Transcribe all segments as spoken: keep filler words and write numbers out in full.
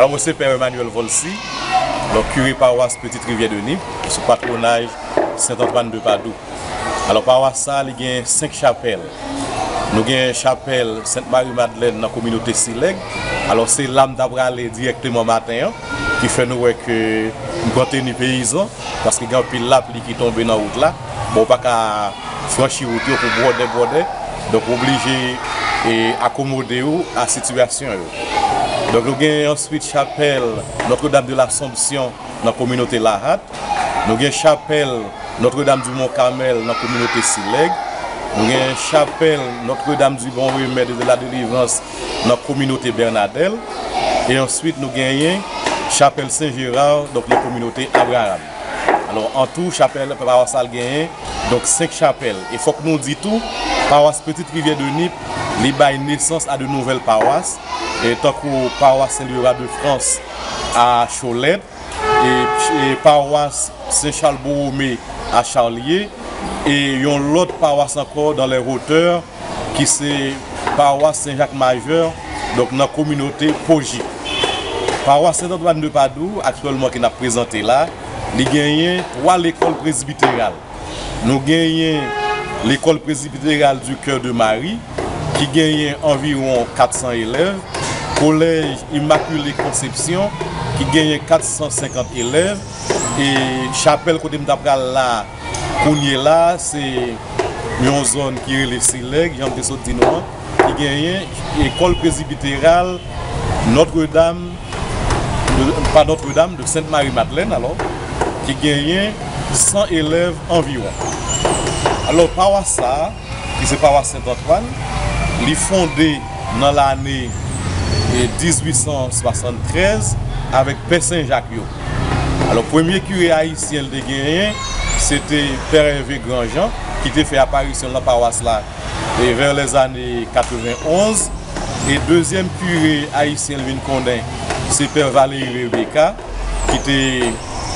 Mwen se Pè Emmanuel Volcy, donk kire pawas Petite Rivière de Nip, sou patwonaj Sent Antwann de Padou. Alò, pawas sa a, li gen senk chapèl. Nou gen chapèl Sent Mari Madlèn nan kominote Silèg. Alò, se la m ta prale dirèkteman maten an, ki fè nou wè ke m pran teni peyizan, paske gen anpil lapli ki tonbe nan wout la. Bon, ou pa ka franchi wout yo pou bwòdè bwòdè. Donk, ou oblije, e, akomode w a sitiyasyon yo. Donk, nou gen answit chapèl Notre-Dame de l'Assomption nan kominote Lahat. Nou gen chapèl Notre-Dame du Mont Carmel nan kominote Silèg. Nou gen chapèl Notre-Dame du Bon Remède et de la Délivrance nan kominote Bènadèl. E answit, nou genyen chapèl Sen Jera, donk, nan kominote Abraram. Alò, an tou, chapèl, pawas sa a genyen, donk, senk chapèl. E fòk nou di tou, pawas Petite Rivière de Nip, li bay nesans a de nouvèl pawas, e tankou pawas Sen Lora de Frans a Cholèt, e, e pawas Sen Chal Bowome a Charlier, e yon lòt pawas ankò dans les hauteurs, ki se pawas Sen Jak Majè, donk nan kominote Poji. Pawas Sent Antwann de Padou, aktyèlman ke n ap prezante la, li genyen twa lekòl prezbiteral. Nou genyen lekòl prezbiteral du Cœur de Marie, ki genyen anviwon kat san elèv, kolèj Immaculée Conception, ki genyen kat san senkant elèv, e chapèl kote m ta pral la kounye la, se yon zòn ki rele Silèg, jan m te sot di nou an, ki genyen ekòl prezbiteral Notre-Dame, de, pa Notre-Dame, de Sainte Marie Madeleine, alò, ki genyen san elèv anviwon. Alò, pawas sa a, ki se pawas Sent Antwann, li fonde nan lane, e, dizuit san swasanntrèz avèk Pè Sen Jak yo. Alò, premye kire ayisyen l te genyen, se te Pè Ève Granjan, ki te fè aparisyon l nan pawas la, e, vè lèzane katrevenn onz. E dezyèm kire ayisyen l vin konnen, se Pè Valéry Rebecca, ki te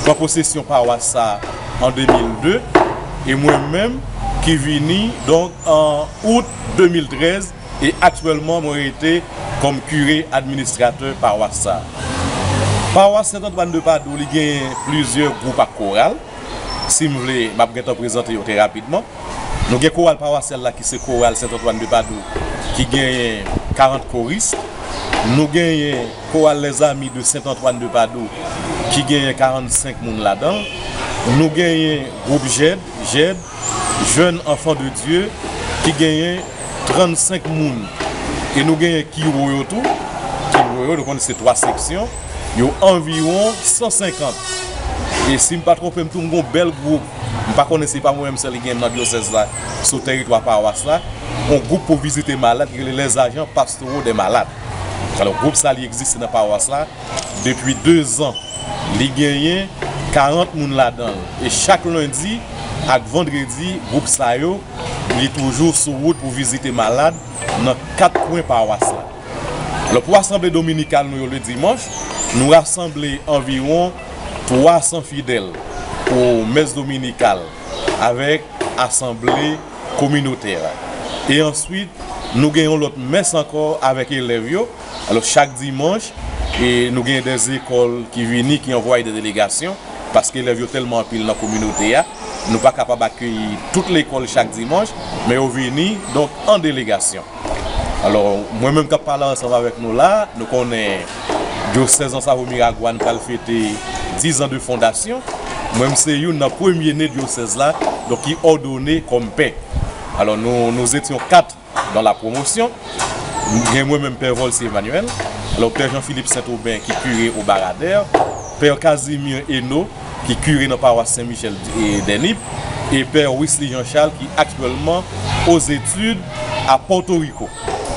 pran posesyon pawas sa an de mil de, e mwen menm ki vini, donk, an out de mil trèz, e aktyèlman mwen rete kòm kire administratè pawas sa. Pawas Sent Antwann de Padou, li genyen plizyè gwoup ak koral. Si m vle, m ap gentan prezante yo trè rapidman. Nou gen koral pawasyal la ki se koral Sent Antwann de Padou ki genyen karant koris. Nou genyen koral Les Amis de Saint Antoine de Padoue ki genyen karannsenk moun ladan l. Nou genyen gwoup jèd, jèd, Jeunes Enfants de Dieu, ki genyen trannsenk moun. E nou genyen kiwo yo tou. Kiwo yo, nou konnen se twa seksyon. Yo anviwon san senkant. E si m pa twonpe m tou, m gon bèl gwoup. M pa konnen si pa mwen menm sèl ki gen nan dyosèz la, sou tèritwa pawas la. Yon gwoup pou vizite malad ki rele Les Agents Pastoraux des Malades. Alò, gwoup sa, li egziste nan pawas la depi de zan. Li genyen karant moun ladan l. E chak lendi ak vandredi, gwoup sa yo, li toujou sou wout pou vizite malad nan kat kwen pawas la. Alò, pou asanble dominikal nou yo le dimanch, nou rasanble anviwon twa san fidèl pou mès dominikal avèk asanble kominotè. E answit, nou gen yon lòt mès ankò avèk elèv yo. Alò, chak dimanch, e nou gen de lekòl ki vini, ki anvwaye de delegasyon, paske elèv yo tèlman anpil nan kominote a, nou pa kapab akeyi tout lekòl chak dimanch, men yo vini, donk, an delegasyon. Alò, mwen menm k ap pale ansanm avèk nou la, nou konnen dyosèz Anse à Vaux Miragwàn pral fete diz an de fondasyon. Mwen, m se youn nan premye ne dyosèz la, donk, ki òdone kòm pè. Alò, nou, nous étions quatre dans la promotion. Gen mwen menm, Pè Volcy Emmanuel, alò, Pè Jean Philippe Saint Aubin ki kire o Baradè, Pè Casimir Eno ki kire nan pawas Sen Michèl e dè Nip, e Pè Wesley Jean Charles ki aktyèlman aux études à Porto Rico.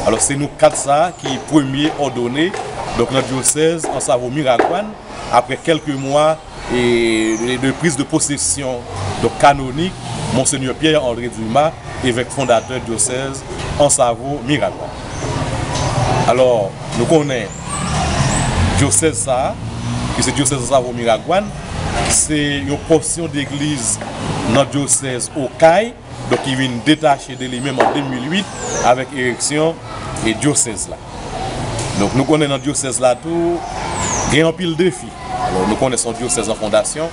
Alò, se nou kat sa a ki premye òdone, donk, nan dyosèz Anse à Vaux Miragwàn, apre kèlke mwa e, de, de prise de possession, donk, kanonik, Monseigneur Pierre André Dumas, evèk fondatè dyosèz Anse à Vaux Miragwàn. Alò, nou konnen dyosèz sa a, ki se dyosèz Anse à Vaux Miragwàn, se yon pòsyon degliz nan dyosèz Okay, donk, ki vin detache de li menm an de mil uit avèk ereksyon e dyosèz la. Donk, nou konnen nan dyosèz la tou, Gen anpil defi. Alò, nou konnen se yon dyosèz an fondasyon.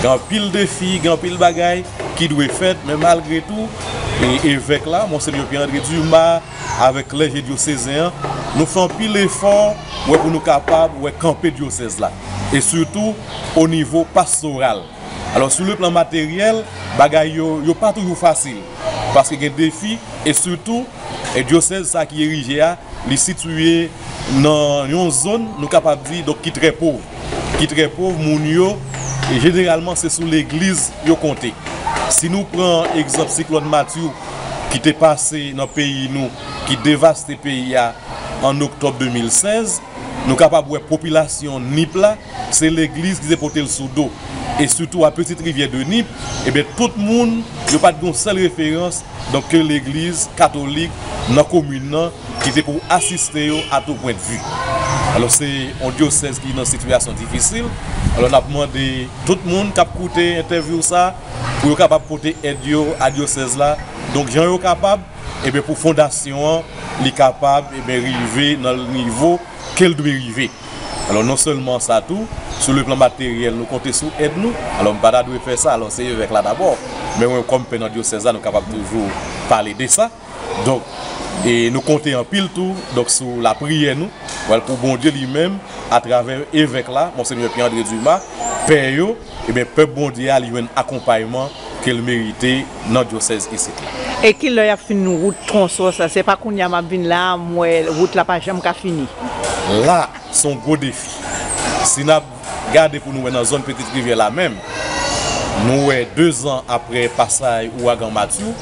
Gen anpil defi, gen anpil bagay ki dwe fèt, men malgre tou, e, evèk la, Monseyè Pierre André Dumas, avèk klèje dyosezen an, nou fè anpil efò, wè, pou nou kapab, wè, kanpe dyosèz la. E sitou, o nivo pastoral. Alò, sou le plan materyèl, bagay yo, yo pa toujou fasil. Paske gen defi, e sitou, e dyosèz sa ki erije a, li sitiye nan yon zòn, nou kapab di, donk, ki trè pòv. Ki trè pòv, moun yo, e jeneralman, se sou legliz yo konte. Si nou pran egzanp siklòn Matthew ki te pase nan peyi nou, ki devaste peyi a an oktòb de mil sèz, nou kapab wè popilasyon Nip la, se legliz ki te pote l sou do. E sitou a Petite Rivière de Nip, ebyen, tout moun, yo pa t gen yon sèl referans, donk, ke legliz katolik nan komin nan, ki te pou asiste yo à tout point de vue. Alò, se yon dyosèz ki nan sitiyasyon difisil. Alò, n ap mande tout moun k ap koute entèvyou sa, pou yo kapab pote èd yo a dyosèz la. Donk, jan yo kapab, ebyen, pou fondasyon an, li kapab, ebyen, rive nan nivo ke l dwe rive. Alò, non sèlman sa tou, sou le plan materyèl, nou konte sou èd nou. Alò, m pa ta dwe fè sa, alò, se evèk la dabò. Men mwen, kòm pè nan dyosèz la, nou kapab toujou pale de sa. Donk, e nou konte anpil tou, donk, sou lapriyè nou, wè, pou Bondye li menm, atravè evèk la, Monseyè Pierre André Dumas, pè yo, ebyen, pèp Bondye a, li jwenn akonpayman ke l merite nan dyosèz isit la. E kilè y ap fin wout twonsò sa? Se pa kounye a m ap vin la a, m wè wout la pa janm ka fini. La, se yon gwo defi. Si n ap gade pou nou wè nan zòn Petite Rivière la menm, nou wè dezan apre pasaj ouragan Matthew,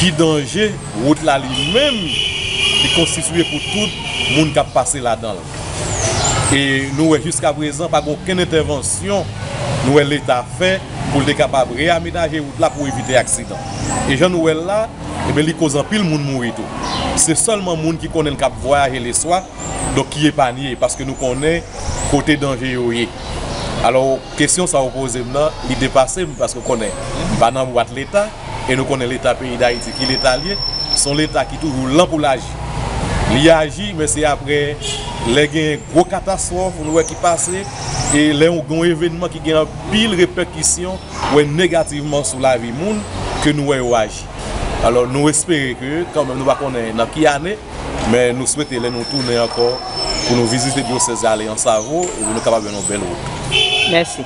ki danje wout la li menm li konstitiye pou tout moun k ap pase ladan l. E nou wè jiskaprezan pa gen okenn entèvansyon nou wè Leta fè pou l te kapab reyamenaje wout la pou evite aksidan. E jan nou wè l la, ebyen, li koz anpil moun mouri tou. Se sèlman moun ki konnen l k ap vwayaje leswa, donk, ki epanye, paske nou konnen kote danje yo ye. Alò, kesyon sa ou poze m nan, li depase m, paske ou konnen, m pa nan bwat Leta, e nou konnen Leta peyi Dayiti, ki Leta l ye, se yon Leta ki toujou lan pou l aji. Li aji, men se apre, lè gen gwo katastwòf, nou wè ki pase, e lè yon, gen yon evènman ki gen anpil repèkisyon, wè negativman sou lavi moun, ke nou wè yo aji. Alò, nou espere ke, kanmenm, nou pa konnen nan ki ane, men nou swete lè nou tounen ankò pou nou vizite dyosèz Alliance Savo, epi nou kapab jwenn yon bèl wout. Mèsi.